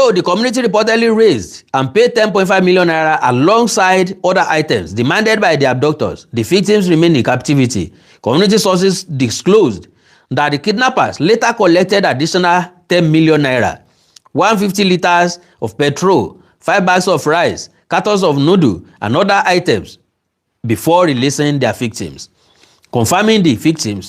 Although the community reportedly raised and paid 10.5 million naira alongside other items demanded by the abductors, the victims remain in captivity. Community sources disclosed that the kidnappers later collected additional 10 million naira, 150 litres of petrol, 5 bags of rice, cartons of noodle, and other items before releasing their victims. Confirming the victim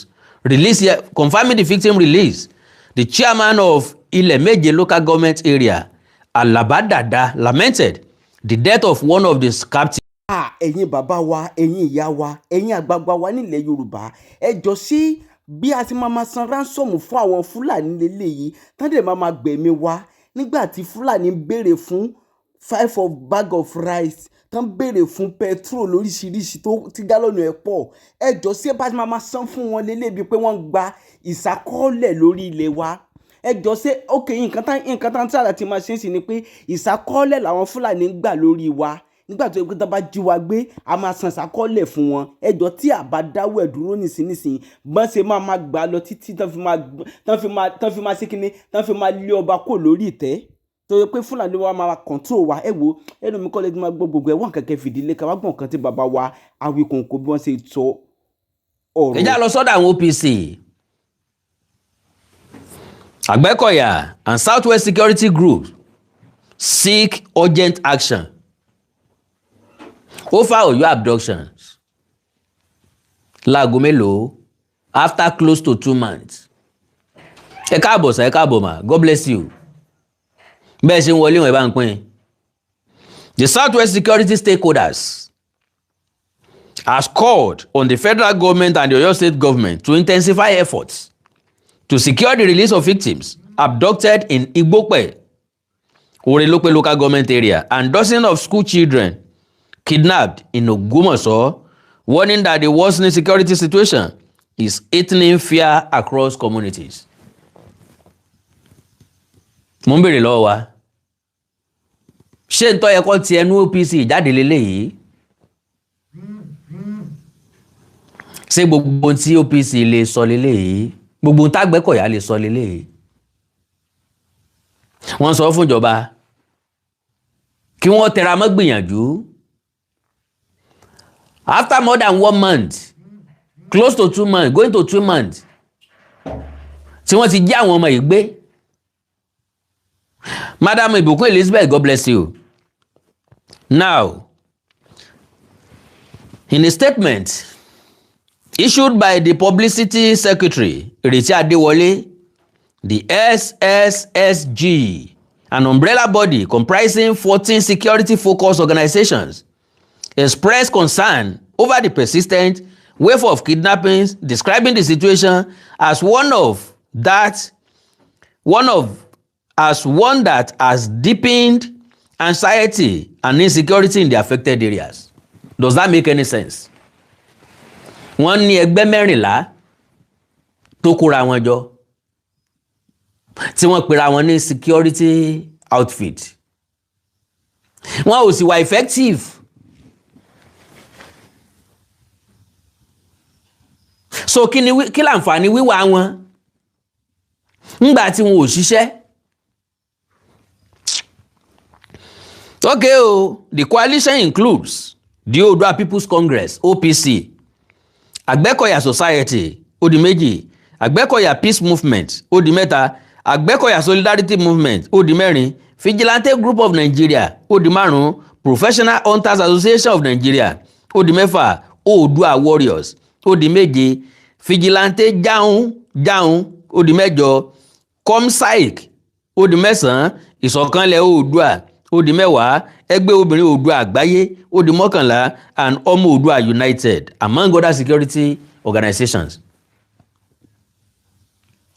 release, the chairman of Ilemeje Local Government Area, Alaba Dada, lamented the death of one of the captives. Ah, ẹ̀yin bàbá wa, ẹ̀yin ìyá wa, ẹ̀yin àgbààgbà wa nílẹ̀ Yorùbá, ẹ jọ sí bí a ti máa ma san ransom fún àwọn Fúlàní lélẹ́yìí tán dẹ̀ máa ma gbẹ̀mí wa, nígbà tí Fúlàní ń béèrè fún five of bag of rice, tán béèrè fún petrol lóríṣiríṣi tó tí gálọ́ọ̀nù ẹ̀ pọ̀. Ẹ jọ sí bá a ti máa ma san fún wọn lélẹ́yìí bíi pé wọ́n ń gba ìsákọ́lẹ̀ lórí ilẹ̀ wa? Ẹ jọ ṣé, ok, nǹkan tá tí máa ṣe é sí ni pé ìsákọ́lẹ̀ làwọn Fúlàní ń gbà lórí wa. Nígbà tó yẹ pé tá bá jí wa gbé, a máa san ìsákọ́lẹ̀ fún wọn. Ẹ jọ, tí a bá dáwọ́ ẹ̀ dúró nísinsìnyí, bọ́n ṣe máa ma gbà lọ títí tán fi máa ṣe kínní, tán fi máa lé ọba kò lórí ìtẹ́, tó yẹ pé Fúlàní wa máa control wa. Ẹ wo, ẹnu mi kọ́ lè máa gbọ́ gbogbo ẹ̀ wọ́n kẹ̀kẹ́ fìdílé ká wá gbọ̀n kan tí bàbá wa Awíkonko bí wọ́n ṣe sọ ọ̀rọ̀. Ẹ já lọ sọ́dọ̀ àwọn OPC. Àgbẹ̀kọ̀yà and Southwest Security Group seek urgent action over Oyo abductions. Láago mélòó? After close to 2 months. Ẹ káàbọ̀ sir, ẹ káàbọ̀ mà, God bless you. Bẹ́ẹ̀ ṣe ń wọlé wọn, ẹ bá ń pín. The Southwest Security stakeholders has called on the federal government and the Oyo State government to intensify efforts to secure the release of victims abducted in Igbope, Orelope Local Government Area, and dozens of school children kidnapped in Ogbomoso, warning that the worsening security situation is heightening fear across communities. Mo ń béèrè lọ́wọ́ wa, ṣé ń tọ́ yẹ kó ti ẹnu OPC jáde lélẹ́yìí? Ṣé gbogbo ohun tí OPC lè sọ lélẹ́yìí? Gbogbo ohun tágbẹ́kọ̀yà lè sọ lélẹ́yìí? Wọ́n sọ fún ìjọba kí wọ́n tẹra mọ́ gbìyànjú. After more than one month, close to 2 months, going to 2 months, tí wọ́n ti jí àwọn ọmọ yìí gbé. Madam Ìbùkún Elizabeth, God bless you. Now, in a statement issued by the publicity secretary, Ireti Adewole, the SSSG, an umbrella body comprising 14 security-focused organizations, expressed concern over the persistent wave of kidnappings, describing the situation as one of that one of as one that has deepened anxiety and insecurity in the affected areas. Does that make any sense? Wọ́n ní ẹgbẹ́ 14 tó kóra wọn jọ tí wọ́n pera wọn ní security outfit. Wọn ò sì wà effective. So kí ni kí láǹfààní wíwà wọn ńgbà tí wọn ò ṣiṣẹ́? Okay o, the coalition includes the Oodua People's Congress, OPC, Àgbẹ̀kọ̀yà Society, ó di méjì, Àgbẹ̀kọ̀yà Peace Movement, ó di mẹ́ta, Àgbẹ̀kọ̀yà Solidarity Movement, ó di mẹ́rin, Vigilante Group of Nigeria, ó di márùn-ún, Professional Hunters Association of Nigeria, ó di mẹ́fà, Oòduà Warriors, ó di méje, Vigilante Jáun Jáun, ó di mẹ́jọ, Comsaic, ó di mẹ́sàn-án, Ìṣọ̀kanlẹ̀ Oòduà, ó di 10, Ẹgbẹ́ Obìnrin Oòduà Àgbáyé, ó di 11, and Ọmọ Oòduà United, among other security organizations.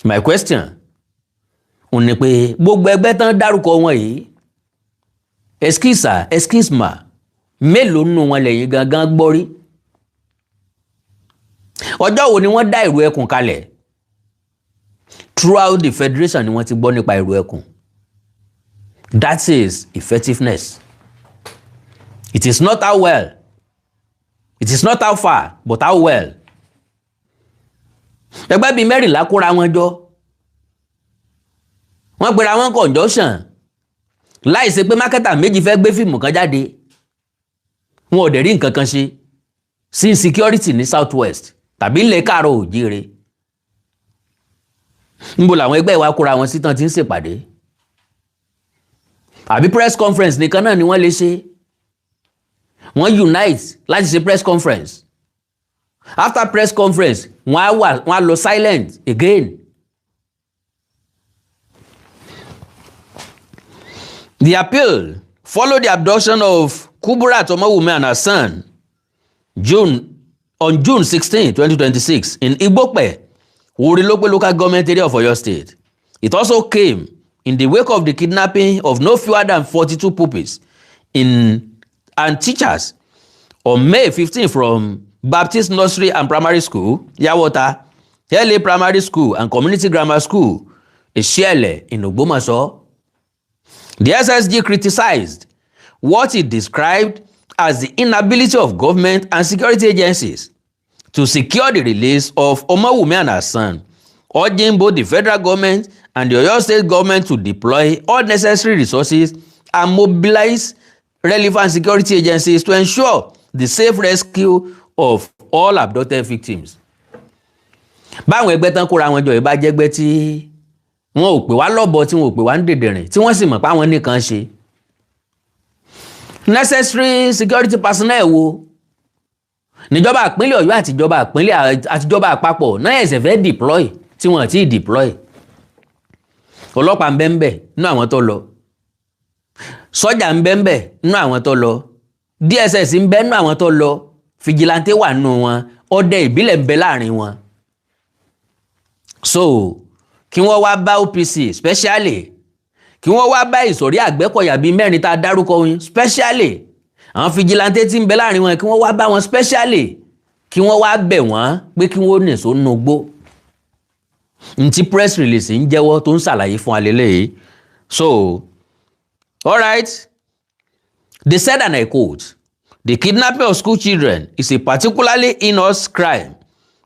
My question ò ní pé gbogbo ẹgbẹ́ tán dárúkọ wọn yìí, excuse sir, excuse ma, mélòó nínú wọn lẹ́yìn gangan gbọ́ rí? Ọjọ́ wo ni wọ́n dá Ìrù Ẹkùn kalẹ̀? Throughout the federation ni wọ́n ti gbọ́ nípa Ìrù Ẹkùn. That is effectiveness. It is not how well, it is not how far, but how well. Ẹgbẹ́ bíi 14 kóra wọn jọ, wọ́n pera wọn conjunction. Láì ṣe pé marketer méjì fẹ́ gbé fíìmù kan jáde, wọn ò dẹ̀ rí nǹkan kan ṣe sí insecurity ní South West tàbí ilẹ̀ káàárọ̀ òjíire. Níbo làwọn ẹgbẹ́ ìwà kóra wọn sí tán ti ń ṣèpàdé? Àbí press conference nìkan náà ni wọ́n lè ṣe? Wọ́n unite láti ṣe press conference. After press conference, wọ́n á wà, wọ́n á lọ silent again. The appeal followed the abduction of Kuburat Omowumi and her son June on June 16, 2026 in Igbope, Oorelope Local Government Area of Oyo State. It also came in the wake of the kidnapping of no fewer than 42 pupils in and teachers on May 15 from Baptist Nursery and Primary School, Yawota, LA Primary School and Community Grammar School, Esiele in Ogbomoso. The SSG criticized what it described as the inability of government and security agencies to secure the release of Omowumi and her son, urging both the federal government and the Oyo State government to deploy all necessary resources and mobilize relevant security agencies to ensure the safe rescue of all abducted victims. Báwọn ẹgbẹ́ tán kóra wọn jọ yìí bá jẹ́gbẹ́ tí wọn ò pè wá lọ́bọ, tí wọn ò pè wá ń dèdèrìn, tí wọ́n sì mọ̀ pé àwọn nìkan ṣe, necessary security personnel wo níjọba ìpínlẹ̀ Ọ̀yọ́ àtijọba ìpínlẹ̀ àtijọba àpapọ̀ náà ẹ̀sẹ̀ fẹ́ deploy tí wọ́n ti deploy? Ọlọ́pàá ń bẹ ń bẹ nínú àwọn tó lọ, sọ́jà ń bẹ ń bẹ nínú àwọn tó lọ, DSS ń bẹ nínú àwọn tó lọ, vigilante wà nínú wọn, ọdẹ ìbílẹ̀ ń bẹ láàrin wọn. So kí wọ́n wá bá OPC specially, kí wọ́n wá bá ìsọ̀rí Àgbẹ̀kọ̀yà bíi mẹ́rin tá a dárúkọ yín specially, àwọn vigilante tí ń bẹ láàrin wọn, kí wọ́n wá bá wọn specially, kí wọ́n wá bẹ̀ wọ́n pé kí wọ́n nìṣó nugbó. Ntí press release ń jẹ́wọ́ tó ń ṣàlàyé fún alẹ́lẹ́ yìí. So alright, they said, and I quote, "The kidnapping of school children is a particularly heinous crime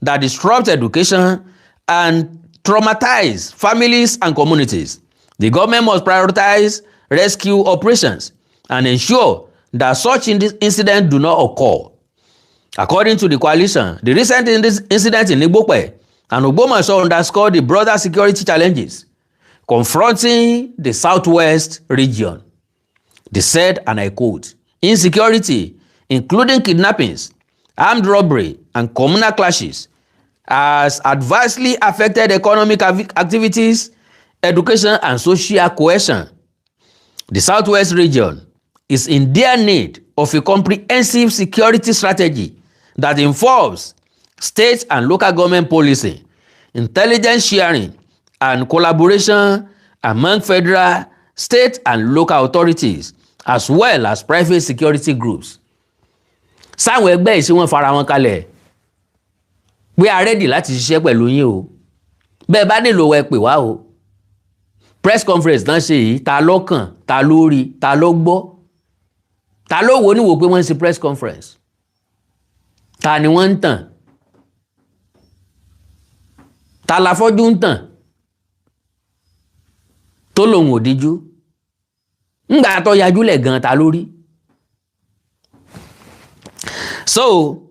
that disrupts education and traumatize families and communities. The government must prioritize rescue operations and ensure that such incidents do not occur." According to the coalition, the recent incident in Igbope and Ogbomoso underscored the broader security challenges confronting the Southwest region. They said, and I quote, "Insecurity, including kidnappings, armed robbery, and communal clashes, has adversely affected economic activities, education, and social cohesion. The Southwest region is in dire need of a comprehensive security strategy that involves state and local government policing, intelligence sharing, and collaboration among federal, state, and local authorities, as well as private security groups." Sáwọn ẹgbẹ́ yìí sí wọ́n fara wọn kalẹ̀ pé a ready láti ṣiṣẹ́ pẹ̀lú yín o, bẹ́ẹ̀ bá nílò ẹ pè wá o? Press conference náà ṣe yìí, ta ló kàn? Ta ló rí? Ta ló gbọ́? Ta ló wò níwò pé wọ́n ń ṣe press conference? Ta ni wọ́n ń tàn? Ta la fọ́jú ń tàn tó lòun ò díjú ńgbà tó yajúlẹ̀ gan? Ta lórí? So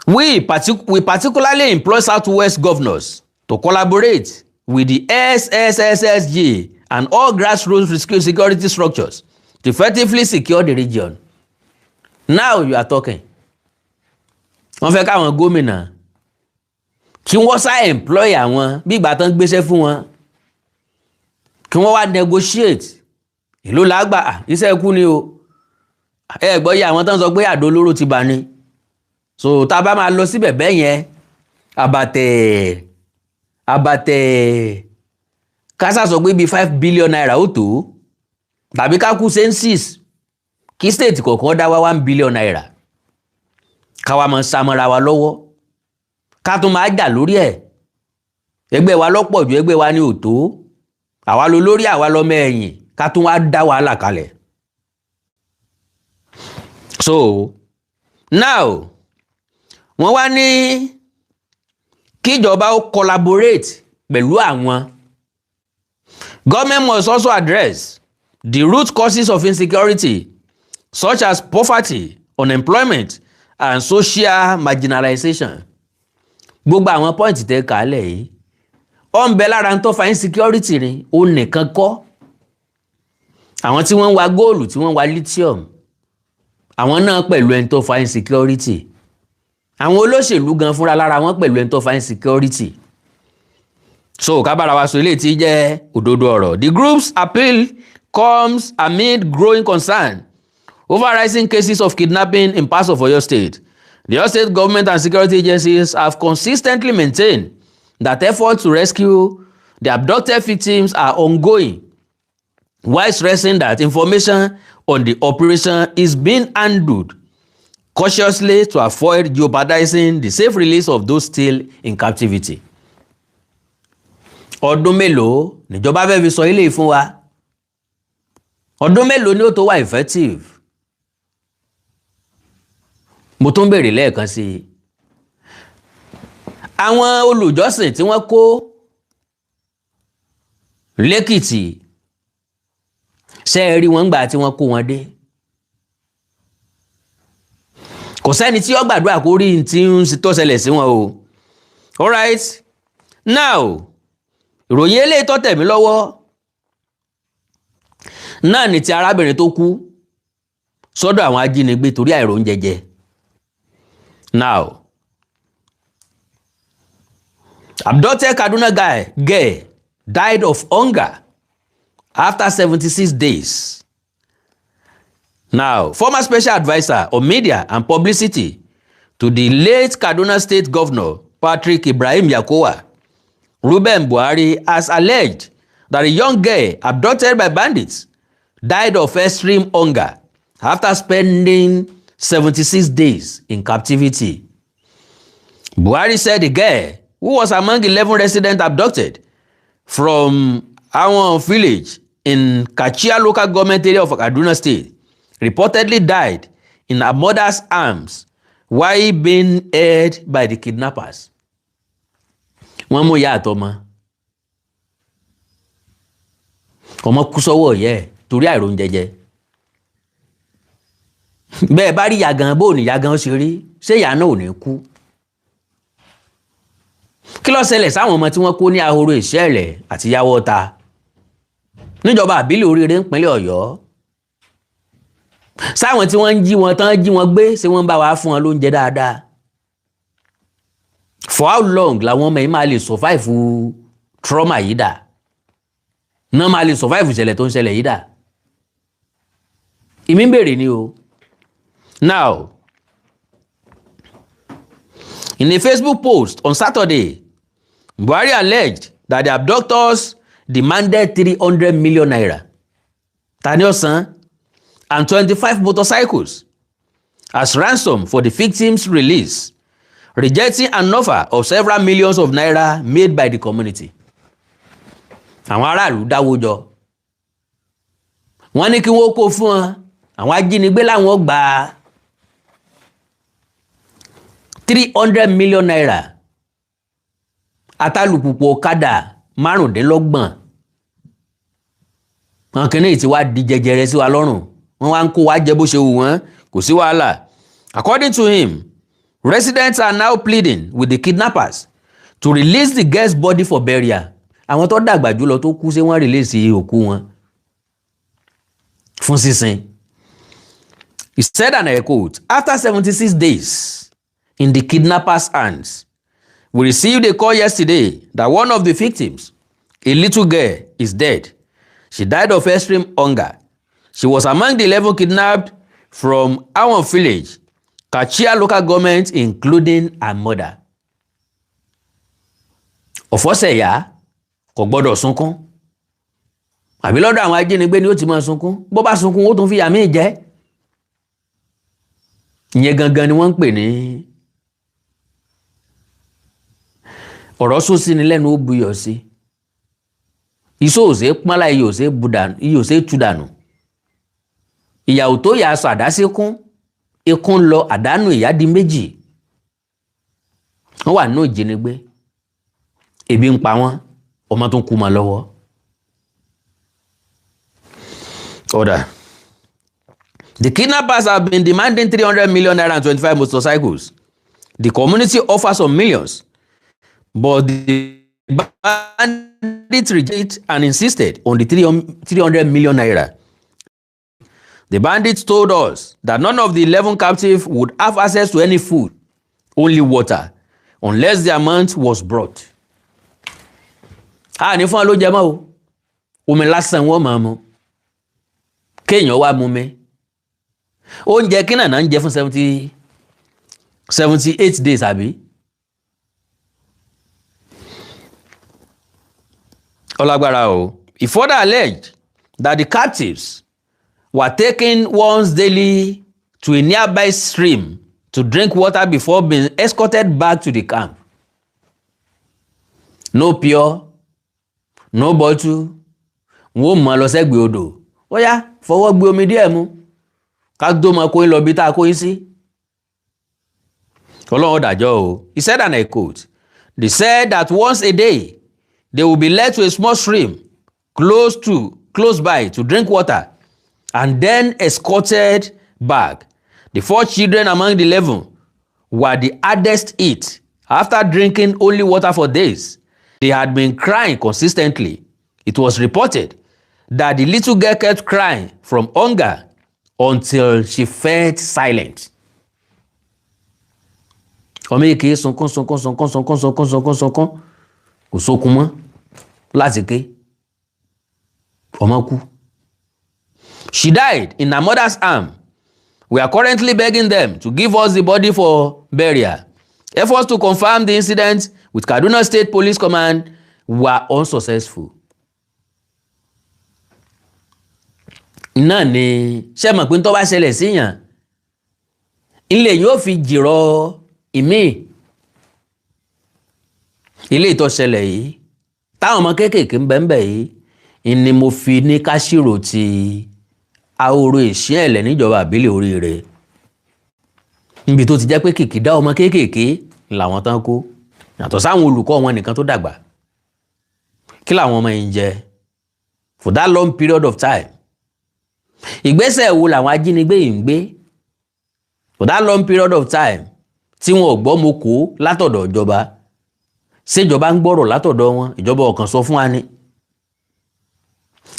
we particularly implore Southwest governors to collaborate with the SSSSG and all grassroots security structures to effectively secure the region. Now you are talking. Wọ́n fẹ́ káwọn gómìnà kí wọ́n sá employ àwọn bí ìgbà tán gbéṣẹ́ fún wọn, kí wọ́n wá negotiate ìlú làgbà. Iṣẹ́ ikú ni o. Ẹ gbọ́ yé àwọn tán sọ pé àdó olóró ti bà ní. So tá a bá máa lọ síbẹ̀ bẹ́ẹ̀ yẹn, àbàtẹ̀ àbàtẹ̀ kásá sọ pé bíi ₦5 billion ó tó, tàbí ká kú census, kí state kọ̀ọ̀kan dá wá ₦1 billion, káwa máa samọ́ra wa lọ́wọ́, ká tún máa jà lórí ẹ̀. Ẹgbẹ́ wa lọ́pọ̀ ju ẹgbẹ́ wa ní òtó, àwa ló lórí, àwa lọ́mọ ẹ̀yìn, ká tún wá dá wàhálà kalẹ̀. So now wọ́n wá ní kíjọba ó collaborate pẹ̀lú àwọn. Government must also address The root causes of insecurity, such as poverty, unemployment, and social marginalization. Gbogbo àwọn point tẹ́ kàálẹ̀ yìí, ó ń bẹ lára ń tó fa insecurity ni. Ó nìkan kọ́. Àwọn tí wọ́n ń wa góòlù, tí wọ́n ń wa lithium, àwọn náà pẹ̀lú ẹni tó fa insecurity. Àwọn olóṣèlú gan fúnra lára wọn pẹ̀lú ẹni tó fa insecurity. So ká bára wa sọ eléyìí tí jẹ́ òdodo ọ̀rọ̀. The group's appeal comes amid growing concern over rising cases of kidnapping in parts of Oyo State. The Oyo State government and security agencies have consistently maintained that efforts to rescue the abducted victims are ongoing, while stressing that information on the operation is being handled cautiously to avoid jeopardizing the safe release of those still in captivity. Ọdún mélòó níjọba fẹ́ fi sọ ilé fún wa? Ọdún mélòó ni ó tó wà effective? Mo tún béèrè lẹ́ẹ̀kan sí i. Àwọn olùjọ́sìn tí wọ́n kó lẹ́kìtì, ṣe é rí wọn gbà tí wọ́n kó wọn dé? Kò sẹ́ni tí ó gbàdúrà kó rí tí ń tó ṣẹlẹ̀ sí wọn o. Alright, now, ìròyìn eléyìí tó tẹ̀ mí lọ́wọ́ náà ní ti arábìnrin tó kú sọ́dọ̀ àwọn ajínigbé torí àìróúnjẹ jẹ. Now, abducted Kaduna guy girl died of hunger after 76 days. Now, former special adviser on media and publicity to the late Kaduna State Governor Patrick Ibrahim Yakowa, Ruben Buhari, has alleged that a young girl abducted by bandits died of extreme hunger after spending 76 days in captivity. Buhari said the girl, who was among 11 residents abducted from Awon village in Kachia Local Government Area of Kaduna State, reportedly died in her mother's arms while being held by the kidnappers. Wọ́n mú ìyá àtọmọ. Ọmọ kú sọ́wọ́ ìyá ẹ̀ torí àìróúnjẹ jẹ. Bẹ́ẹ̀ bá rí ìyá gan, bó ní ìyá gan ṣe rí, ṣé ìyá náà ò ní kú? Kí ló ṣẹlẹ̀ sáwọn ọmọ tí wọ́n kó ní Ahoro Ìṣẹ̀lẹ̀ àti Yàwọ́ta níjọba àbílẹ̀ Oríire nípínlẹ̀ Ọ̀yọ́? Sáwọn tí wọ́n ń jí wọn tán jí wọn gbé, ṣé wọ́n ń bá wa fún wọn lóúnjẹ dáadáa? For how long làwọn ọmọ yìí máa lè survive trauma yìí dà náà, máa lè survive ìṣẹ̀lẹ̀ tó ń ṣẹlẹ̀ yìí dà? Ìmí ń bèrè ni o. Now, in a Facebook post on Saturday, Buhari alleged that the abductors demanded ₦300 million, tani ọ̀sán, and 25 motorcycles as ransom for the victims' release, rejecting an offer of several millions of naira made by the community. Àwọn aráàlú dáwó jọ, wọ́n ní kí wọ́n kó fún wọn. Àwọn ajínigbé làwọn gba ₦300 million àtàlùpùpù ọ̀kadà 25. Wọn kìíní tí wàá di jẹjẹrẹ sí wa lọ́rùn, wọ́n wá ń kó wa jẹ bó ṣe wù wọ́n, kò sí wàhálà. According to him, residents are now pleading with the kidnappers to release the girl's body for burial. Àwọn tó dàgbà jùlọ tó kú, ṣé wọ́n release òkú wọn fún sísin? He said, and I quote, "After 76 days in the kidnappers' hands, we received a call yesterday that one of the victims, a little girl, is dead. She died of extreme hunger. She was among the 11 kidnapped from our village, Kachia Local Government, including her mother." Ọ̀fọ́sẹ̀yà kò gbọ́dọ̀ sunkún, àbí lọ́dọ̀ àwọn ajínigbé ni ó ti máa sunkún? Bó bá sunkún, ó tún fìyà míì jẹ. Ìyẹn gangan ni wọ́n ń pè ní ọ̀rọ̀ sósì ní lẹ́nu, ó buyọ̀ sí iṣó òsè pọ́nlá, iyọ̀ òsè bu dànù, iyọ̀ òsè tú dànù. Ìyàwó tó yà aṣọ àdá sí kún ikún lọ, àdánù ìyá di méjì. Wọ́n wà nínú ìjínigbé, ebi ń pa wọ́n, ọmọ tó ń kú mọ́ lọ́wọ́. Order. The kidnappers have been demanding 300 million naira and 25 motorcycles. The community offers some millions, but the bandits rejected and insisted on the 300 million naira. The bandits told us that none of the 11 captives would have access to any food, only water, unless the amount was brought. A ní fún ọ ló jẹ mọ́ o, omi lásán wọ́n máa mu, kéèyàn wá mu mi. Oúnjẹ kí nàná ń jẹ fún 78 days, àbí? Ọlágbára o. He further alleged that the captives were taken once daily to a nearby stream to drink water before being escorted back to the camp. No pure, no bottle, wọn ò mọ lọ sẹ́gbẹ̀ẹ́ odò. Ó yá, fọwọ́ gbé omi díẹ̀ mu ká tó mọ kó ń lọ bí tá a kó yín sí. Ọlọ́run dàjọ́ o. He said, and I quote, "They said that once a day they will be led to a small stream close by to drink water and then escorted back. The four children among the 11 were the hardest hit. After drinking only water for days, they had been crying consistently. It was reported that the little girl kept crying from hunger until she felt silent." Ọmọ èké sunkún sunkún sunkún sunkún sunkún sunkún sunkún, kò sókun mọ́ láti ké, ọmọ kú. She died in her mother's arm. We are currently begging them to give us the body for burial. Efforts to confirm the incident with Kaduna State Police Command were unsuccessful. Náà ni ṣé mọ̀ pé tó bá ṣẹlẹ̀ síyàn ilé yóò fi jìrọ̀ ìmíì. Ilé ìtọ́sẹ̀lẹ̀ yìí táwọn ọmọ kéékèèké ń bẹ ń bẹ yìí ni mo fi ní káṣírò ti ahoro ìṣẹ́ ẹ̀lẹ̀ níjọba àbílẹ̀ Oríire, níbi tó ti jẹ́ pé kìkìdá ọmọ kéékèèké làwọn tán kó, yàtọ̀ sáwọn olùkọ́ wọn nìkan tó dàgbà. Kí làwọn ọmọ yìí ń jẹ for that long period of time? Ìgbésẹ̀ wo làwọn ajínigbé yìí ń gbé for that long period of time tí wọn ò gbọ́ mo kó látọ̀dọ̀ ìjọba? Ṣèjọba ń gbọ́rọ̀ látọ̀dọ̀ wọn? Ìjọba ọ̀kan sọ fún wa ni,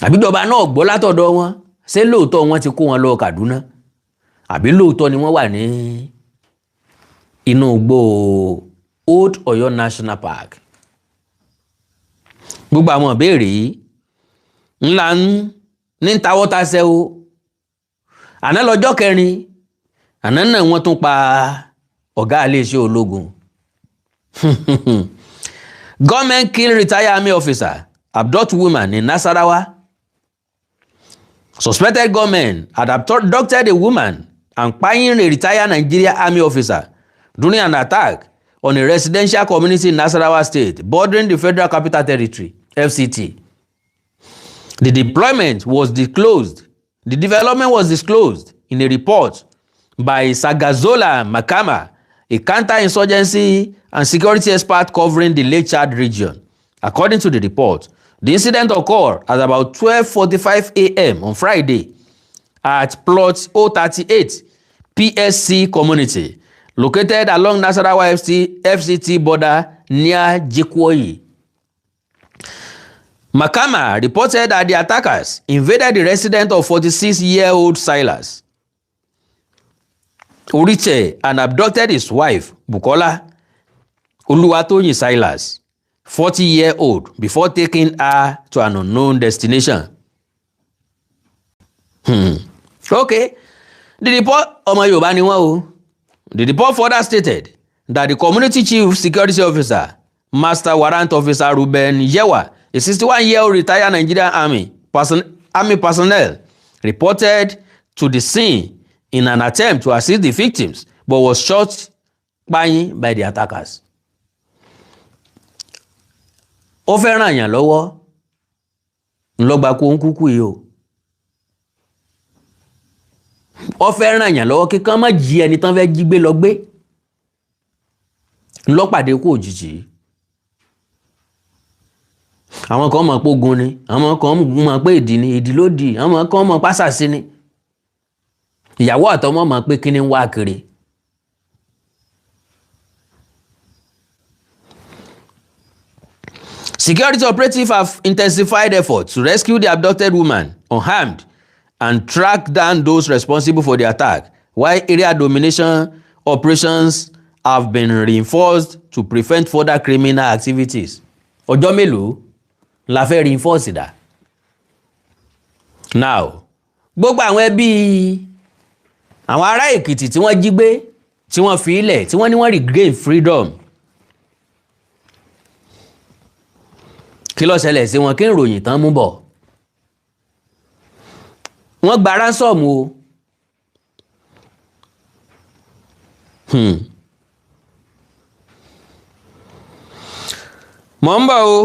àbíjọba náà gbọ́ látọ̀dọ̀ wọn? Ṣé lóòótọ́ wọn ti kó wọn lọ Kaduna, àbí lóòótọ́ ni wọ́n wà ní inú igbó Old Ọ̀yọ́ National Park? Gbogbo àwọn ìbéèrè yìí ńlá ń ní tawọ́tasẹ́ o. Àná lọ́jọ́ kẹrin, àná náà wọ́n tún pa ọ̀gá iléeṣẹ́ ológun. Gunmen kill retired army officer, abduct woman in Nasarawa. Suspected gunmen had abducted a woman and kpaying a retired Nigeria army officer during an attack on a residential community in Nasarawa State, bordering the Federal Capital Territory, FCT. The deployment was disclosed. The development was disclosed in a report by Sagazola Makama, a counter-insurgency and security expert covering the Lake Chad region. According to the report, the incident occurred at about 12:45 a.m. on Friday at plot 038 PSC community, located along Nasarawa FCT border near Jikwoyi. Makama reported that the attackers invaded the residence of 46-year-old Silas Oriche and abducted his wife, Bukola Oluwatoyin Silas, 40-year-old, before taking her to an unknown destination. Okay. The report, ọmọ Yorùbá ni wọ́n o. The report further stated that the community chief security officer, Master Warrant Officer Ruben Yewa, a 61-year-old retired Nigerian Army personnel, reported to the scene in an attempt to assist the victims but was shot kpayin by the attackers. Ó fẹ́ ràn yàn lọ́wọ́ ńlọgba kó ń kúkú yìí o. Ó fẹ́ ràn yàn lọ́wọ́ kíkan má jí ẹni tán fẹ́ jí gbé lọ gbé ńlọ́pàdé kú òjijì. Àwọn kan mọ̀ pé ogun ni, àwọn kan mọ̀ pé ìdí ni, ìdí ló dì, àwọn kan mọ̀ pásàsí ni. Ìyàwó àtọmọ mọ̀ pé kíni ń wá kiri. Security operatives have intensified efforts to rescue the abducted woman unharmed and track down those responsible for the attack, while area domination operations have been reinforced to prevent further criminal activities. Ọjọ́ mélòó la fẹ́ reinforce dà? Now, gbogbo àwọn ẹbí àwọn ará Èkìtì tí wọ́n jí gbé, tí wọ́n fi ilẹ̀, tí wọ́n ní wọ́n regain freedom, kí ló ṣẹlẹ̀ sí wọn? Kí n ròyìn tán mú bọ̀? Wọ́n gba ransom o. Mọ̀ ń bọ̀ o.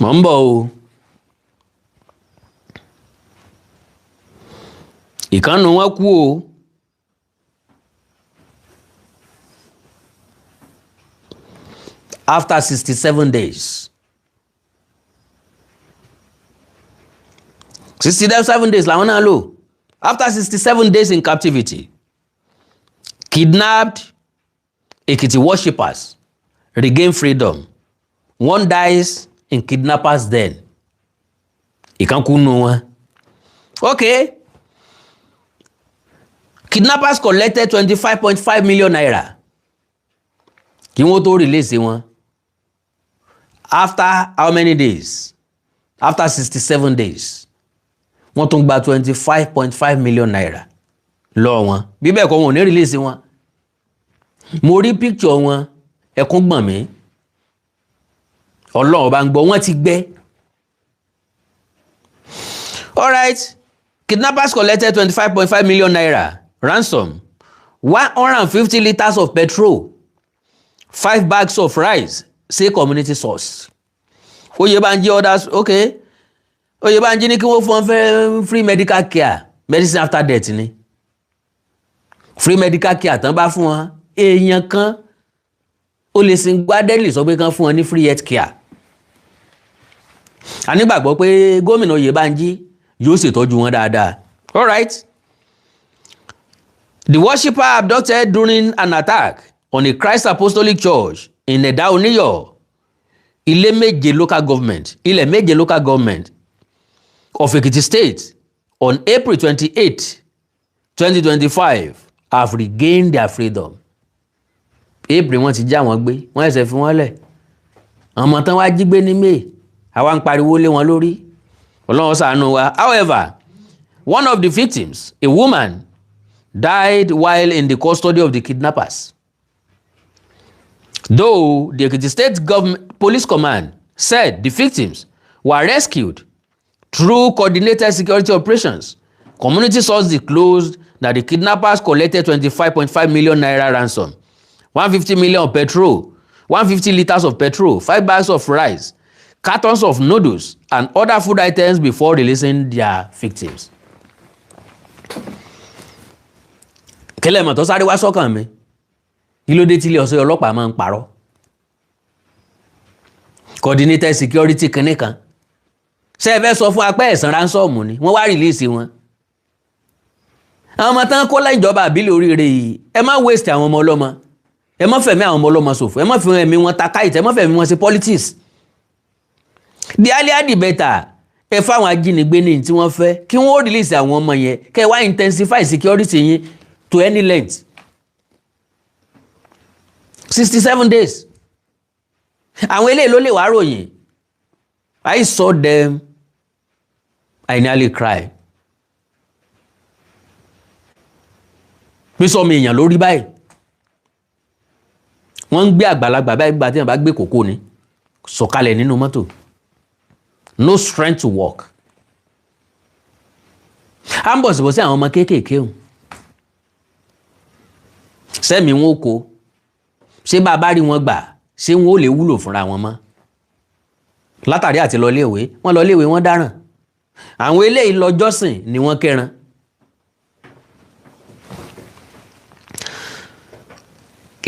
Mọ̀ ń bọ̀ o. Ìkànnù wọn kú o. After 67 days. 67 days làwọn náà lò. After 67 days in captivity, kidnapped Ekiti worshippers regain freedom. One dies in kidnappers den. Ìkan kú nínú wọn. Okay. Kidnappers collected ₦25.5 million kí wọ́n tó release wọn. After how many days? After 67 days, wọ́n tún gba ₦25.5 million lọ́wọ́ wọn. Bí bẹ́ẹ̀ kọ́, wọn ò ní release wọn. Mo rí picture wọn, ẹkún gbọ̀n mí. Ọlọ́run bá ń gbọ́, wọ́n ti gbẹ́. Alright, kidnappers collected ₦25.5 million ransom, 150 litres of petrol, five bags of rice, say community source. Oyèbánjí others, okay. Oyèbánjí ní kí wọ́n fún fẹ́ free medical care, medicine after death ni. Free medical care tán bá fún wọn, èèyàn kan ó lè sin gbádẹ́lì sọ pé kán fún wọn ní free health care. A nígbàgbọ́ pé gómìnà Oyèbánjí yóò ṣètọ́jú wọn dáadáa. All right. The worshipper abducted during an attack on a Christ Apostolic Church in Ẹ̀dá Oníyọ̀, Ilé Méje Local Government, Ilẹ̀ Méje Local Government of Ekiti State on April 28, 2025 have regained their freedom. April wọ́n ti já wọn gbé, wọ́n ẹsẹ̀ fi wọ́n lẹ̀. Ọmọ tán wá jí gbé ní May, àwa ń pariwo lé wọn lórí. Ọlọ́run ṣàánú wa. However, one of the victims, a woman, died while in the custody of the kidnappers. Though the Ekiti State Government Police Command said the victims were rescued through coordinated security operations, community sources disclosed that the kidnappers collected ₦25.5 million ransom, 150 million petrol, 150 litres of petrol, five bags of rice, cartons of noodles, and other food items before releasing their victims. Kílẹ̀ mọ̀ tó sáré wá sọ́kàn mi? Kí ló dé tí ilé ọ̀sẹ̀ ọlọ́pàá máa ń parọ́? Coordinated security kinní kan, ṣé ẹ fẹ́ sọ fún apẹ́ ẹ̀sán ransom ni wọ́n wá release wọn? Àwọn ọmọ tán kó láìjọba àbílẹ̀ oríire yìí, ẹ má waste àwọn ọmọ ọlọ́mọ, ẹ má fẹ̀mí àwọn ọmọ ọlọ́mọ ṣòfò, ẹ má fi ẹ̀mí wọn ta káìtì, ẹ má fẹ̀mí wọn ṣe politics. The earlier the better. Ẹ fáwọn ajínigbé ní tí wọ́n fẹ́ kí wọ́n ó release àwọn ọmọ yẹn, kẹ́ ẹ wá intensify security yín to any length. 67 days, àwọn eléyìí ló lè wá ròyìn. I saw them, I nearly cry. Bí sọmọ èèyàn lórí báyìí, wọ́n ń gbé àgbàlagbà báyìí, gbà tí wọ́n bá gbé kókó ni sọ̀kalẹ̀ nínú mọ́tò, no strength to walk. À ń bọ̀ síbọ̀ sí àwọn ọmọ kéékèèké o, sẹ́mi wọn ò kó. Ṣé bá a bá rí wọn gbà, ṣé wọn ò lè wúlò fúnra wọn mọ́? Látàrí àti lọ léèwé, wọ́n lọ léèwé, wọ́n dáràn. Àwọn eléyìí lọ jọ́sìn ni wọ́n kẹran.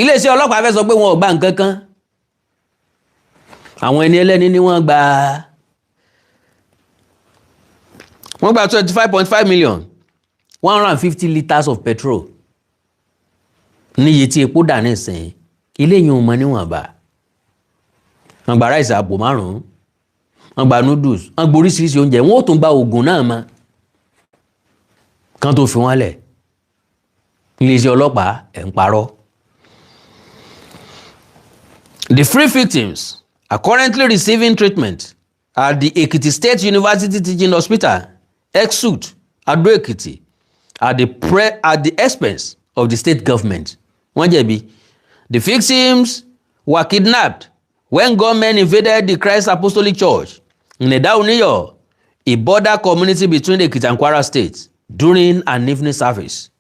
Iléeṣẹ́ ọlọ́pàá fẹ́ sọ pé wọn ò gba nǹkan kan. Àwọn ẹni ẹlẹ́ni ni wọ́n gba, wọ́n gba 25.5 million, 150 litres of petrol. Níye tí epo dà nísìnyí, ilé yìí ò mọ níwọ̀nba. Wọ́n gba rice àpò márùn-ún, wọ́n gba noodles, wọ́n gba oríṣiríṣi oúnjẹ, wọ́n ó tún gba oògùn náà mọ́ kán tó fi wọ́n lẹ̀. Iléeṣẹ́ ọlọ́pàá, ẹ̀ ń parọ́. The three victims are currently receiving treatment at the Ekiti State University Teaching Hospital, EKSUTH, Ado Ekiti, at the expense of the state government. Wọ́n jẹ̀bi. The victims were kidnapped when gunmen invaded the Christ Apostolic Church in Eda-Oniyo, a border community between Ekiti and Kwara states, during an evening service.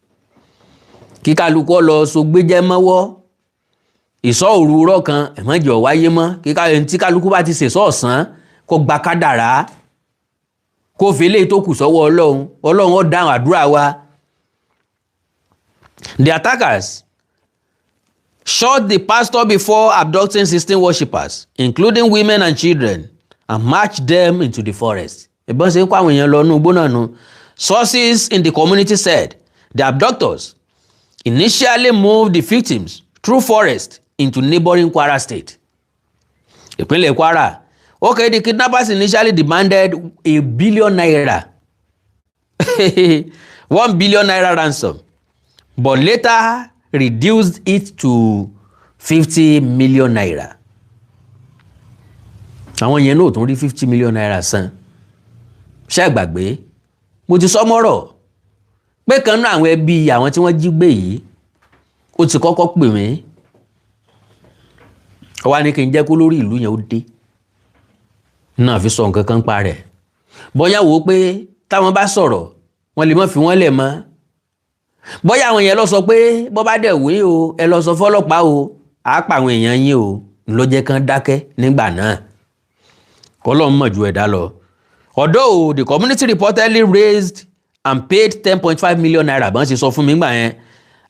Kíkálukú lọ sogbéjẹ́ mọ́wọ́. Ìsọ̀ òru rọ̀ kan ẹ̀mọ́jọ̀ wáyé mọ́. Kíkà tí kálukú bá ti ṣèṣọ́ ọ̀sán, kó gba kádàrá, kó fi eléyìí tó kù sọ́wọ́ Ọlọ́run. Ọlọ́run ó dáhùn àdúrà wa. The attackers shot the pastor before abducting 16 worshippers, including women and children, and marched them into the forest. Ìbọn ṣe ń kó àwọn èèyàn lọ inú igbó náà nu. Sources in the community said the abductors initially moved the victims through forest into neighboring Kwara State. Ìpínlẹ̀ Kwara. Okay, the kidnappers initially demanded ₦1 billion, ₦1 billion ransom, but later reduced it to ₦50 million. Àwọn yẹn náà tún rí ₦50 million san. Ṣé ẹ gbàgbé? Mo ti sọ mọ́rọ̀ pé kan náà àwọn ẹbí àwọn tí wọ́n jí gbé yìí, ó ti kọ́kọ́ pè mí, ó wá ní kí n jẹ́ kó lórí ìlú yẹn ó dé náà fi sọ nǹkan kan pa rẹ̀. Bóyá wò ó pé táwọn bá sọ̀rọ̀, wọ́n lè má fi wọ́n lẹ̀ mọ́. Bóyá àwọn yẹn lọ sọ pé bọ́ bá dẹ̀ wí o, ẹ lọ sọ fọlọ́pàá o, àá pa àwọn èèyàn yín o, ló jẹ́ kán dákẹ́ nígbà náà. Kọ́lọ́ mọ̀ ju ẹ̀dá lọ. Although the community reportedly raised and paid ₦10.5 million, bọ́n ṣe sọ fún mi gbà yẹn,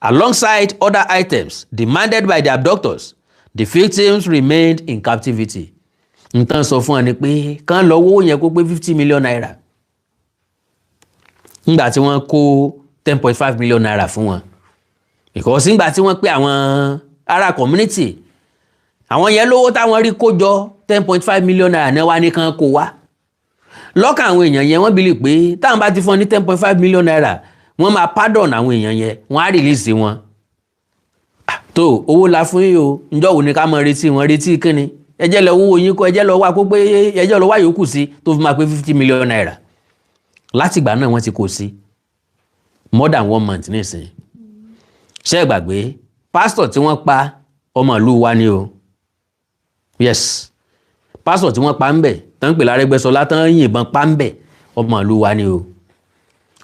alongside other items demanded by the abductors, the victims remained in captivity. Nǹkan sọ fún ọ ni pé kán lọ wówó yẹn kó pé ₦50 million. Nígbà tí wọ́n kó ₦10.5 million fún wọn, because nígbà tí wọ́n pé àwọn ará community, àwọn yẹn lówó táwọn rí kó jọ, ₦10.5 million náà wá ní kán kó wá. Lọ́kàn àwọn èèyàn yẹn, wọ́n believe pé táwọn bá ti fún ọ ní ₦10.5 million, wọ́n máa pardon àwọn èèyàn yẹn, wọ́n á release wọn. Tó owó la fún yín o, ǹjọ́ wo ni ká máa retí wọn? Retí kínni? Ẹ jẹ́ lọ owó yín kó, ẹ jẹ́ lọ wá kó pé, ẹ jẹ́ lọ wá yòókù sí tó fi máa pé ₦50 million. Látìgbà náà wọ́n ti kó sí more than one month nísìnyí. Ṣé ẹ gbàgbé pásítọ̀ tí wọ́n pa? Ọmọ ìlú wa ni o. Yes, pásítọ̀ tí wọ́n pa ń bẹ̀ tán ń pè l'Árẹ́gbẹ́ṣọlá, tán yìnbọn pa ń bẹ̀, ọmọ ìlú wa ni o.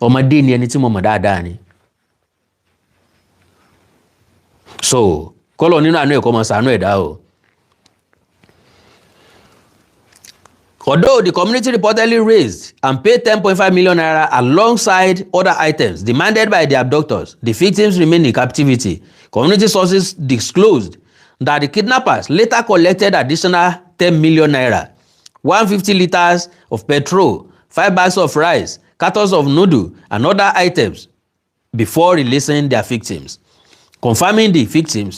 Ọmọdé ni, ẹni tí mo mọ̀ dáadáa ni. So kọ́lọ̀ nínú àánú ẹ̀kọ́ mọ̀ sànú ẹ̀dá o. Although the community reportedly raised and paid ₦10.5 million alongside other items demanded by the abductors, the victims remain in captivity. Community sources disclosed that the kidnappers later collected additional ₦10 million, 150 litres of petrol, 5 bags of rice, cartons of noodle, and other items before releasing their victims. Confirming the victim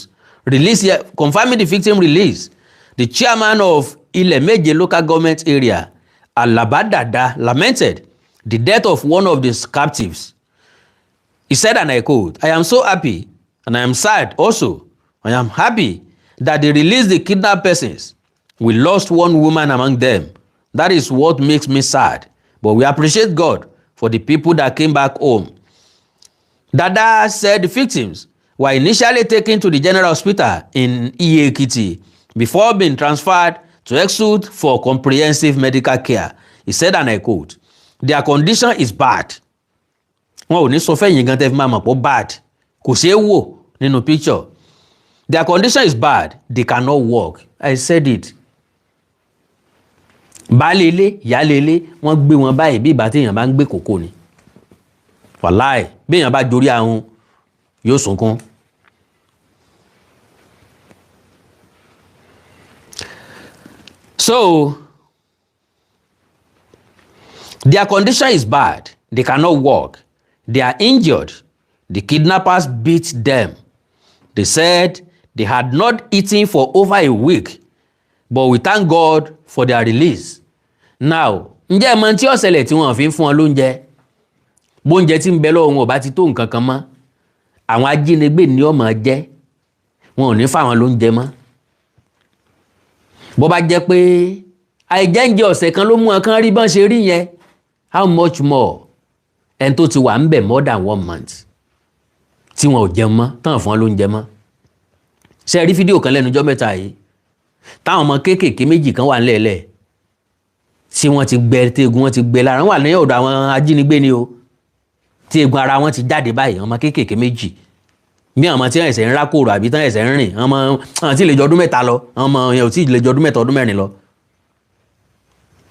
release, the chairman of Ilemeje Local Government Area, Alaba Dada, lamented the death of one of the captives. He said, and I quote, "I am so happy and I am sad also. I am happy that they released the kidnapped persons. We lost one woman among them. That is what makes me sad. But we appreciate God for the people that came back home." Dada said the victims were initially taken to the General Hospital in Iye-Ekiti before being transferred to EKSUTH for comprehensive medical care. He said, and I quote, "Their condition is bad." Wọn ò ní sọ fẹ́yìn gan tẹ́ fi máa mọ̀ pé bad, kò ṣeé wò nínú picture. "Their condition is bad. They cannot walk." I said it. Baálé ilé, ìyáálé ilé, wọ́n gbé wọn báyìí bí ìgbà téèyàn bá ń gbé kòkó ni. Wàláì, bí èèyàn bá jorí ahun, yóò sunkún. So their condition is bad. They cannot walk. They are injured. The kidnappers beat them. They said they had not eaten for over a week, but we thank God for their release. Now, ǹjẹ́ ẹ mọ tí ó ṣẹlẹ̀ tí wọ́n fi ń fún wọn lóúnjẹ? Bóúnjẹ tí ń bẹ lọ́wọ́ wọn ò bá ti tó nǹkan kan mọ́, àwọn ajínigbé ni ó máa jẹ. Wọn ò ní fáwọn lóúnjẹ mọ́. Bó bá jẹ́ pé àìjẹ́ǹjẹ ọ̀sẹ̀ kan ló mú wọn kán rí bọ́n ṣe rí yẹn, how much more ẹni tó ti wà ń bẹ̀ more than one month tí wọn ò jẹun mọ́, tán fún wọn lóúnjẹ mọ́? Ṣe rí fídíò kan lẹ́nu ọjọ́ mẹ́ta yìí táwọn ọmọ kéékèèké méjì kan wà nílẹ̀ẹ́lẹ̀ tí wọ́n ti gbẹ, tí egun wọn ti gbẹ lára wọn, wà ní ọ̀dọ̀ àwọn ajínigbé ni o, tí egun ara wọn ti jáde báyìí? Ọmọ kéékèèké méjì, bí àwọn ọmọ tí wọ́n ẹ̀sẹ̀ ń rákòrò àbí tí wọ́n ẹ̀sẹ̀ ń rìn, ọmọ àwọn tí ì lè jọ ọdún 3 lọ, ọmọ yẹn ò tí ì lè jọ ọdún 3, ọdún 4 lọ.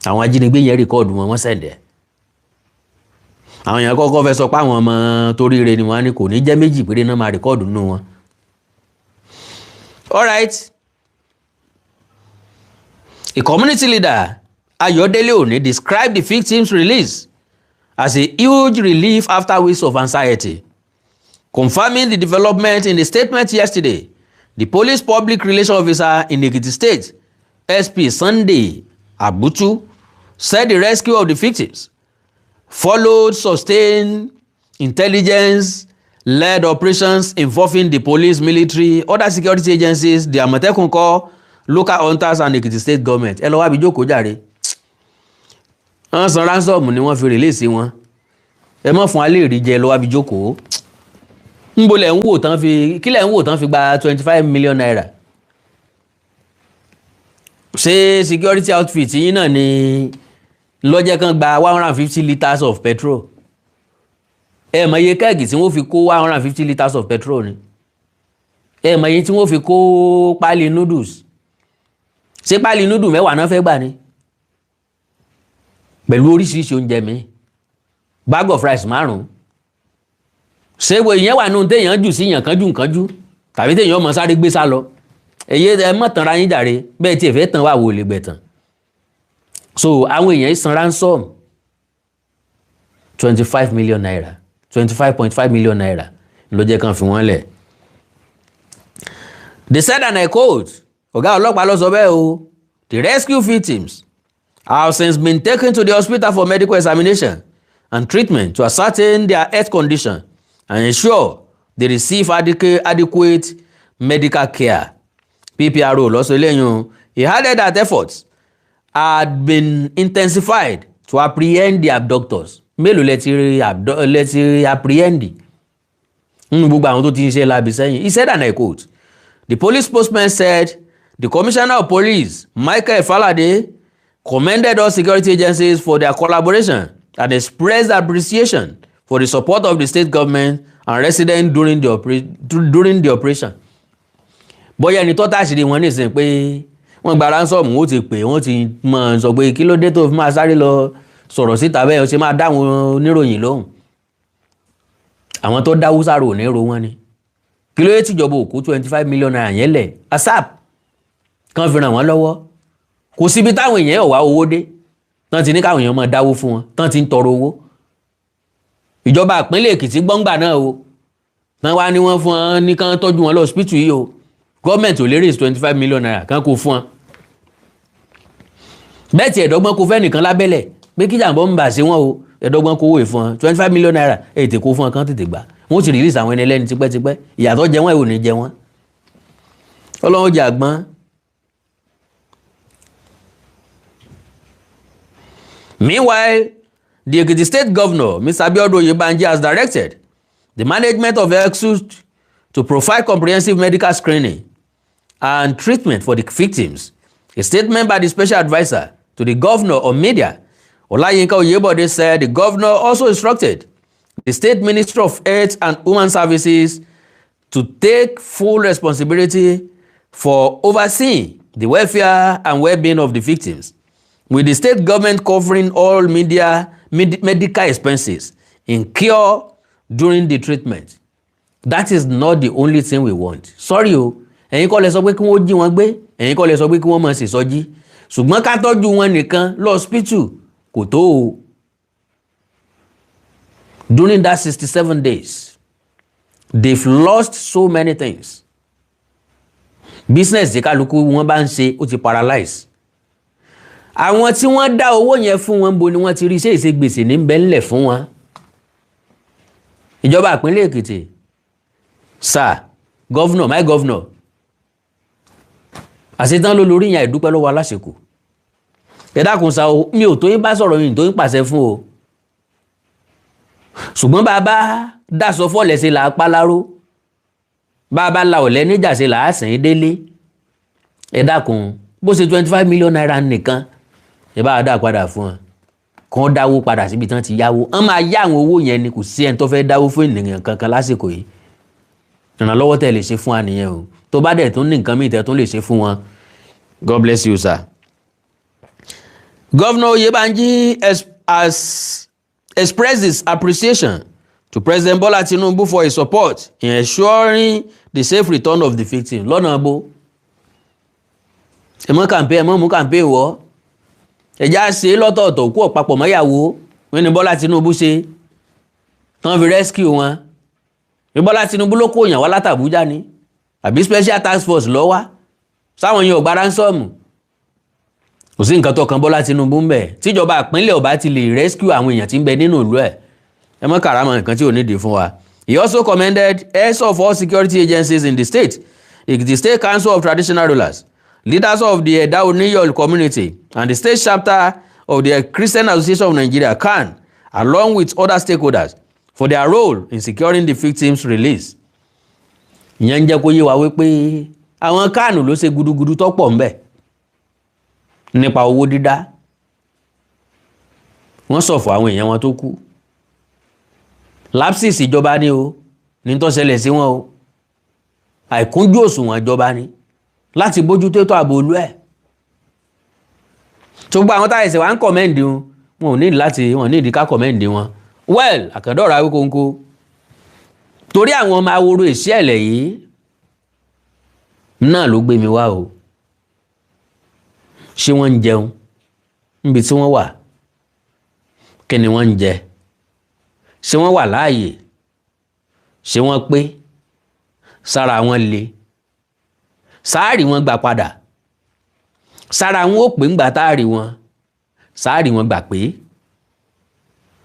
Àwọn ajínigbé yẹn record wọn, wọ́n send ẹ̀. Àwọn èèyàn kọ́kọ́ fẹ́ sọ pé àwọn ọmọ toríire ni wọ́n á ní kò ní jẹ́ méjì péré náà máa record nínú wọn. All right. A community leader, Ayodele Oni, described the victims' release as a huge relief after weeks of anxiety. Confirming the development in a statement yesterday, the police public relations officer in Ekiti State, SP Sunday Abutu, said the rescue of the victims followed sustained intelligence-led operations involving the police, military, other security agencies, the Amotekun Corps, local hunters and Ekiti State government. Ẹ lọ wá bí jókòó jàre. Wọ́n san ransom ni wọ́n fi release wọn. Ẹ mọ̀ fún alẹ́ rí jẹ, lọ wá bí jókòó. Ńbo lẹ̀ ń wò tán fi, kílẹ̀ ń wò tán fi gba ₦25 million? Ṣé security outfit yín náà ni lọ́jẹ́ kan gba 150 litres of petrol? Ẹ mọ iye keg tí wọ́n fi kó 150 litres of petrol ni? Ẹ mọ iye tí wọ́n fi kó páálí noodles? Ṣé páálí noodle 10 náà fẹ́ gbà ni, pẹ̀lú oríṣiríṣi oúnjẹ mi, bag of rice márùn-ún? Ṣé wo ìyẹn wà nù téèyàn jù sí yàn kánjú kánjú tàbí téèyàn ọmọ sáré gbé sá lọ? Èyí ẹ mọ̀ tàn ra yín jàre. Bẹ́ẹ̀ tí ẹ fẹ́ tàn wà wò lè gbẹ̀tàn. So àwọn èèyàn san ransom ₦25 million, ₦25.5 million ló jẹ́ kàn fi wọ́n lẹ̀. They said, and I quote, ọ̀gá ọlọ́pàá ló sọ bẹ́ẹ̀ o, "The rescue victims have since been taken to the hospital for medical examination and treatment to ascertain their health condition and ensure they receive adequate medical care." PPRO ló sọ eléyìí o. He added that efforts had been intensified to apprehend the abductors. Mélòó lẹ ti rí apprehend nínú gbogbo àwọn tó ti ń ṣe láabi sẹ́yìn? He said, and I quote, the police spokesman said the commissioner of police, Michael Falade, commended all security agencies for their collaboration and expressed appreciation for the support of the state government and residents during the operation. Bóyá ẹni tó tàṣírí wọn nísìnyí pé wọ́n gba ransom, wọ́n ti pè, wọ́n ti mọ̀ sọ pé kí ló dé tó fi máa sáré lọ sọ̀rọ̀ síta bẹ́ẹ̀, ó ṣe máa dá àwọn oníròyìn lóhùn? Àwọn tó dáwó sáró ò ní ro wọn ni. Kí ló dé tìjọba òkú ₦25 million yẹn lẹ̀ asap kan fi ràn wọ́n lọ́wọ́? Kò síbi táwọn èèyàn ò wá owó dé tán ti ní káwọn èèyàn máa dáwó fún wọn, tán ti ń tọrọ owó. Ìjọba ìpínlẹ̀ Èkìtì gbọ́ngbà náà o, tán wá ní wọ́n fún wọn ní kán tọ́jú wọn lọ hospital yìí o. Gọ́ọ̀mẹ̀ntì ò lè raise ₦25 million kan kó fún wọn bẹ́ẹ̀ tí ẹ̀dọ́gbọ́n kó fẹ́ nìkan lábẹ́lẹ̀ pé kí jàǹbọ́ ń bà sí wọn o. Ẹ̀dọ́gbọ́n kówó ìfún wọn, ₦25 million, ètè kó fún wọn kán tètè gbà. Wọ́n ti release àwọn ẹni ẹlẹ́ni tipẹ́tipẹ́. Ìyàtọ̀ jẹ wọ́n ẹ̀ ò ní jẹ wọ́n. Ọlọ́run jẹ́ àgbọ́n. Meanwhile, the Ekiti State Governor, Mr. Abiodun Oyebanji, has directed the management of EKSUTH to provide comprehensive medical screening and treatment for the victims. A statement by the special advisor to the governor on media, Olayinka Oyebode, said the governor also instructed the State Ministry of Health and Human Services to take full responsibility for overseeing the welfare and well-being of the victims, with the state government covering all medical expenses incurred during the treatment. That is not the only thing we want. Sorry o, ẹ̀yin kọ́ lẹ sọ pé kí wọ́n jí wọn gbé, ẹ̀yin kọ́ lẹ sọ pé kí wọ́n máa ṣèṣọ́jí. Ṣùgbọ́n ká tọ́jú wọn nìkan lọ́ọ́sìpítù kò tó o. During that 67 days, they've lost so many things. Business tí kálukú wọn bá ń ṣe, ó ti paralyze. Àwọn tí wọ́n dá owó yẹn fún wọn, bo ni wọ́n ti rí? Ṣé ìṣe gbèsè ní bẹ́ẹ̀ ńlẹ̀ fún wọn? Ìjọba ìpínlẹ̀ Èkìtì, sir, governor, my governor, àṣetán ló lórí yẹn. Àìdúpẹ́ lọ́wọ́ aláṣekù. Ẹ dákun sa o, mi ò tó yín bá sọ̀rọ̀ yìí tó yín pàṣẹ fún o, ṣùgbọ́n bàbá dáṣọ fọ́lẹ̀ ṣe là á páláró, bàbá la ọ̀lẹ́ níjà ṣe là á sìn ín délé. Ẹ dákun, bó ṣe ₦25 million nìkan, ẹ bá dá padà fún wọn, kàn dáwó padà síbi tí wọ́n ti yáwó. Wọ́n máa yá àwọn owó yẹn ni. Kò sí ẹni tó fẹ́ dáwó fún ènìyàn kankan lásìkò yìí. Ìrànlọ́wọ́ tẹ́ lè ṣe fún wa nìyẹn o. Tó bá dẹ̀ tún ní nǹkan míì tẹ́ tún lè ṣe fún wọn, God bless you, sir. Governor Oyebanji has expressed his appreciation to President Bola Tinubu for his support in ensuring the safe return of the victim. Lọ́nà bó ẹ mọ́ campaign, ẹ mọ́ mú campaign wọ́, ẹ̀já ṣe lọ́tọ̀ọ̀tọ̀ kú ọ̀pápọ̀ mọ́yàwó wọn ni Bọ́lá Tinubu ṣe tán fi rescue wọn ní. Bọ́lá Tinubu ló kó yàn wá látàbújá ni, àbí special task force ló wá sáwọn yẹn ò gba ransom? Kò sí nǹkan tó kan Bọ́lá Tinubu ń bẹ̀. Tíjọba ìpínlẹ̀ ọba ti lè rescue àwọn èèyàn tí ń bẹ nínú ìlú ẹ̀, ẹ mọ́ kàrámọ̀ nǹkan tí ò nídìí fún wa. He also commended heads of all security agencies in the state, the State Council of Traditional Rulers, leaders of the Eda Oniyo community, and the state chapter of the Christian Association of Nigeria, CAN, along with other stakeholders, for their role in securing the victims' release. Ìyẹn ń jẹ́ kó yé wa wípé àwọn CAN ló ṣe gudugudu tó pọ̀ ńbẹ̀ nípa owó dídá. Wọ́n ṣọ̀fọ̀ àwọn èèyàn wọn tó kú. Lapses ìjọba ni o ní tó ṣẹlẹ̀ sí wọn o. Àìkúnjú òṣùwọ̀n ìjọba ni láti bójútó ètò ààbò olú ẹ̀ tó. Gbogbo àwọn táyà ẹsẹ̀ wá ń commend wọn, wọn ò ní láti, wọn ò ní ìdí ká commend wọn. Well, àkàndọ̀rọ̀ Awíkonko, torí àwọn ọmọ aworo èsì ẹ̀lẹ̀ yìí náà ló gbé mi wá o. Ṣé wọ́n ń jẹun níbi tí wọ́n wà? Kí ni wọ́n ń jẹ? Ṣé wọ́n wà láàyè? Ṣé wọ́n pé sára wọn le? Sáàrì wọn gbà padà, sára wọn ò pé ńgbà táàrí wọn, sáàrì wọn gbà pé?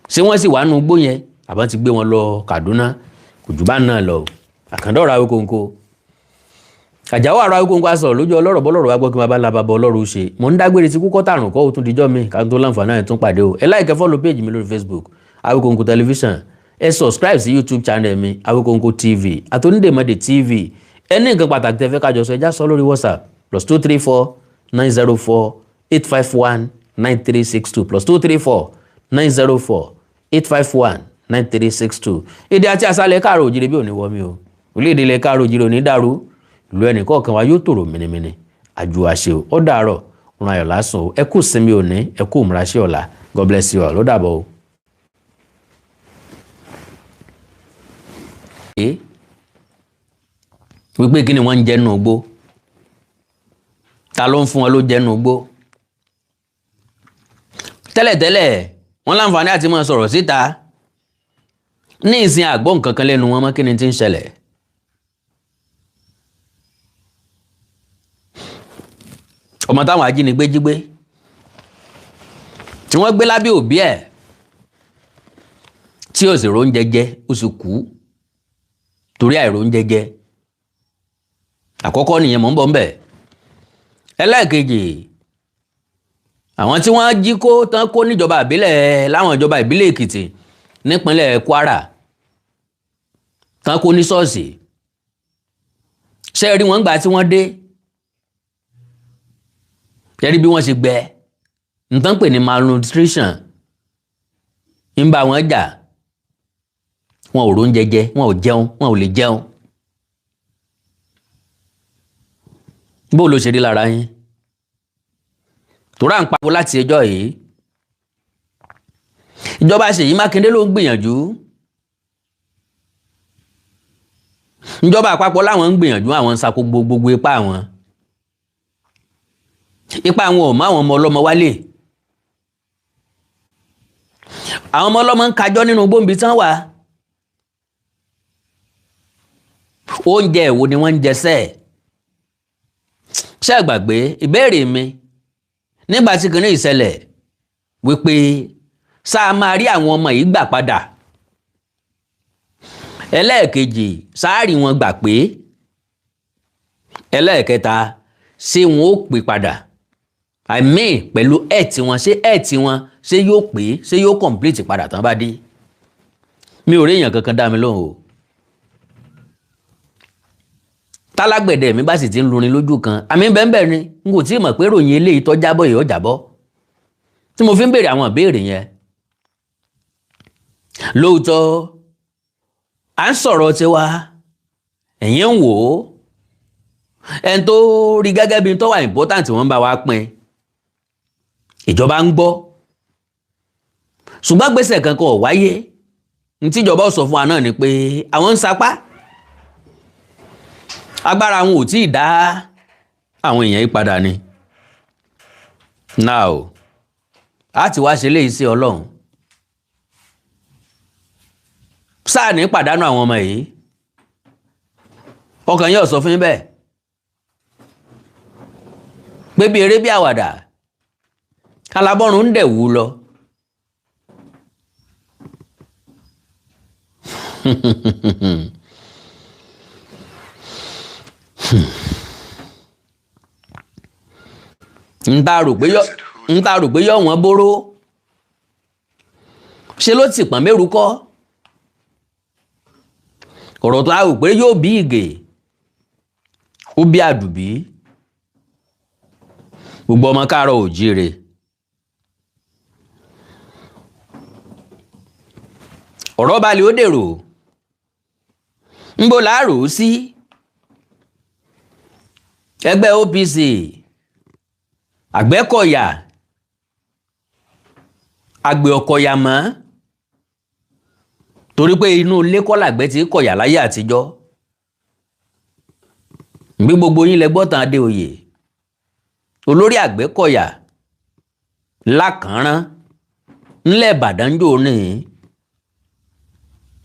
Ṣé wọ́n sì wà nù gbó yẹn, àbá ti gbé wọn lọ Kaduna? Kò jù bá náà lọ. Àkàndọ̀rọ̀ Awíkonko, Àjàwọ̀ àrò Awíkonko a sọ̀rọ̀ lójú ọlọ́rọ̀ bọ́lọ́rọ̀ wá gbọ́ kí n bá la bàbá ọlọ́rọ̀ ṣe. Mò ń dágbére tí kúkọ́ tàrùn kọ́. Ó tún dijọ́ mi ká tó láǹfààní àti tún pàdé o. Ẹ like, follow page mi lórí Facebook, Awíkonko Television. Ẹ subscribe sí YouTube channel mi, Awíkonko TV àtònídèmọdè TV. Ẹ ní nǹkan pàtàkì tẹ́ fẹ́ kájọ sọ, ẹ já sọ lórí WhatsApp, +234 904 851 9362, +234 904 851 9362. Èdè àti àṣàlẹ̀ káàró òjìrè bí òní wọmi o. Orílẹ̀-èdè ilẹ̀ káàró òjìrè òní dàrú. Ìlú ẹnì kọ̀ọ̀kan wa yóò tòrò mìnìmìnì. Àjò àṣẹ o. Ó dàárọ̀, òun ayọ̀ lásán o. Ẹ kú sinmi òní, ẹ kú ìmúraṣẹ́ ọ̀la. God bless you all. Ó dàbọ̀ o. Wípé kí ni wọ́n ń jẹ́ nínú igbó? Ta ló ń fún wọn ló jẹ́ nínú igbó? Tẹ́lẹ̀tẹ́lẹ̀, wọ́n láǹfààní àti máa sọ̀rọ̀ síta. Ní ìsìn, àgbọ̀ nǹkan kan lẹ́nu wọn mọ́. Kí ni tí ń ṣẹlẹ̀? Ọmọ táwọn ajínigbé jí gbé, tí wọ́n gbé lábẹ́ òbí ẹ̀, tí ò sì róúnjẹ jẹ, ó sì kú torí àìróúnjẹ jẹ. Àkọ́kọ́ nìyẹn, mò ń bọ̀ ń bẹ̀. Ẹlẹ́ẹ̀kejì, àwọn tí wọ́n jí kó tán kó níjọba ìbílẹ̀, láwọn ìjọba ìbílẹ̀ Èkìtì nípínlẹ̀ Kwara, tán kó ní ṣọ́ọ̀ṣì, ṣé ẹ rí wọn gbà tí wọ́n dé? Ẹ rí bí wọ́n ṣe gbẹ, nǹkan pè ní malnutrition ń bá wọn jà. Wọn ò róúnjẹ jẹ, wọn ò jẹun, wọn ò lè jẹun. Bó ló ṣe rí lára yín tó rà ń pariwo láti ẹjọ́ yìí? Ìjọba Ṣèyí Mákindé ló ń gbìyànjú, ìjọba àpapọ̀ làwọn ń gbìyànjú, àwọn ń sa gbogbo ipá àwọn. Ipa àwọn ò mọ àwọn ọmọ ọlọ́mọ wálé. Àwọn ọmọ ọlọ́mọ ń kájọ́ nínú gbòǹbì tán wà. Oúnjẹ èwo ni wọ́n ń jẹ sẹ́ẹ̀? Ṣé ẹ gbàgbé ìbéèrè mi nígbà tí kìnìún ìṣẹ̀lẹ̀ wípé sáà máa rí àwọn ọmọ yìí gbà padà? Ẹlẹ́ẹ̀kejì, sáàrì wọn gbà pé. Ẹlẹ́ẹ̀kẹta, ṣé wọn ó pè padà? I mean, pẹ̀lú ẹ̀ tí wọn, ṣé ẹ̀ tí wọn ṣé yóò pé, ṣé yóò complete padà tán bá dé? Mi ò rí èèyàn kankan dá mi lóhùn o. Tálágbẹ̀dẹ mi bá sì ti ń lurin lójú kan, àmì bẹ́ẹ̀ ni n kò tí ì mọ̀ pé ròyìn eléyìí tó jábọ̀ yìí ó jábọ̀, tí mo fi ń béèrè àwọn ìbéèrè yẹn. Lóòótọ́ à ń sọ̀rọ̀ tiwa, ẹ̀yin ń wò ó, ẹni tó rí gẹ́gẹ́ bí tó wà important wọ́n bá wa pín, ìjọba ń gbọ́, ṣùgbọ́n gbèsè kankan ò wáyé. Ní tíjọba ó sọ fún wa náà ni pé àwọn ń sapá, agbára wọn ò tí ì dá àwọn èèyàn yìí padà ni. Now, a ti wá ṣe léyìí sí Ọlọ́run, sáà ní pàdánù àwọn ọmọ yìí. Ọkàn yóò sọ fún yín bẹ́ẹ̀ pé bí eré bí àwàdà alábọ́run ń dẹ̀ wú lọ. N ta rò pé yọ wọ́n bóró, ṣe ló ti pọ̀n mẹ́rù kọ́. Ọ̀rọ̀ tó a rò pé yóò bí Ìgè, ó bí Àdùbí. Gbogbo ọmọ káàárọ̀ òjíire. Ọ̀rọ̀ balẹ̀ ó dèrò, ńgbò láàrò sí ẹgbẹ́ OPC, Àgbẹ̀kọ̀yà, àgbẹ̀ ọ̀kọ̀yà mọ́, torí pé inú ilé kọ́ làgbẹ̀ tí kọ̀yà láyé àtijọ́. Bí gbogbo yín lẹ gbọ́ tán Adéoyè, olórí Àgbẹ̀kọ̀yà lákànrán ńlẹ̀ Ìbàdàn jò ní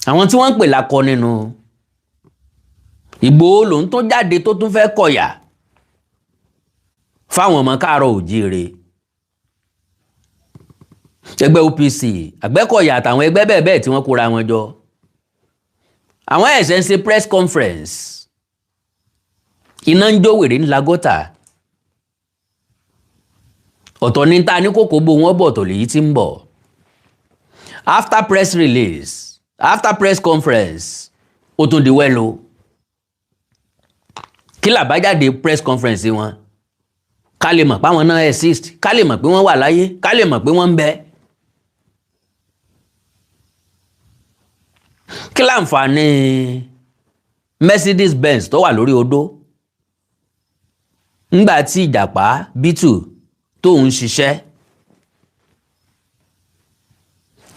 àwọn tí wọ́n ń pè lakọ nínú Ìgbòho lòun tó jáde tó tún fẹ́ kọ̀yà fáwọn ọmọ káàárọ̀ òjíire. Ẹgbẹ́ OPC, Àgbẹ̀kọ̀yà àtàwọn ẹgbẹ́ bẹ́ẹ̀ bẹ́ẹ̀ tí wọ́n kóra wọn jọ, àwọn ẹ̀sẹ̀ ń ṣe press conference, iná ń jó wèrè ńlá gọ́tà. Ọ̀tọ̀ ní ta ní kòkó bó wọn bọ̀, tó lèyí tí ń bọ̀. After press release, after press conference, ó tún di wẹ́lo. Kí làbájáde press conference wọn? Ká lè mọ̀ páwọn náà exist, ká lè mọ̀ pé wọ́n wà láyé, ká lè mọ̀ pé wọ́n ń bẹ. Kí láǹfààní Mercedes Benz tó wà lórí odó ńgbà tí ìjàpá Bítù tó ń ṣiṣẹ́,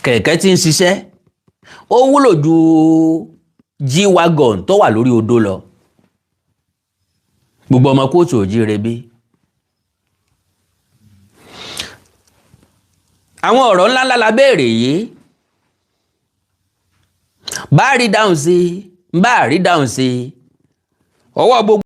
kẹ̀kẹ́ tí ń ṣiṣẹ́, ó wúlò ju G-Wagon tó wà lórí odó lọ. Gbogbo ọmọ kóòtù òjíire bí. Àwọn ọ̀rọ̀ ńláńlá la béèrè yìí, bá rí dáhùn sí, bá rí dáhùn sí ọwọ́ gbogbo.